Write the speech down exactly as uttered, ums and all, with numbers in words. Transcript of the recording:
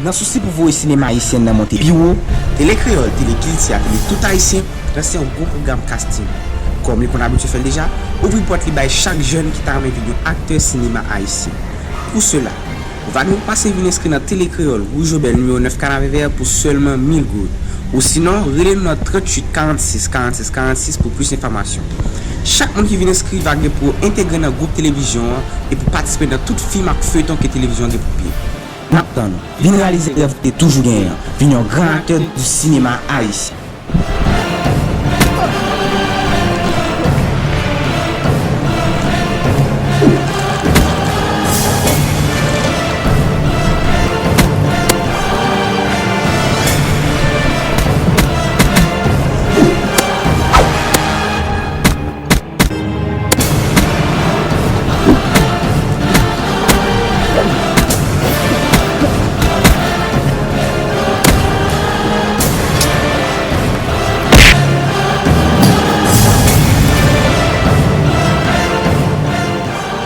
Nan sousi pou voye sinema ayisyen nan monte pi wo, Tele Kreyòl, Tele Kilti ak Tele Tout Ayisyen lanse yon gwo pwogram casting. Kòm li konn abitye fè l deja, ouvri pòt li bay chak jèn ki ta renmen vin yon aktè sinema ayisyen. Pou sela, ou va dwe pase vin enskri nan Tele Kreyòl, Wouj Obè nimewo nèf Kanapevè pou sèlman mil goud. Ou sinon, rele nou nan tranntuit karannsis karannsis karannsis pou plis enfòmasyon. Chak moun ki vin enskri va gen pou entegre nan gwoup televizyon an e pou patisipe nan tout fim ak feyton ke televizyon gen pou piye. N ap tann ou. Vin reyalize rèv ou te toujou genyen an. Vin yon gran aktè di sinema ayisyen.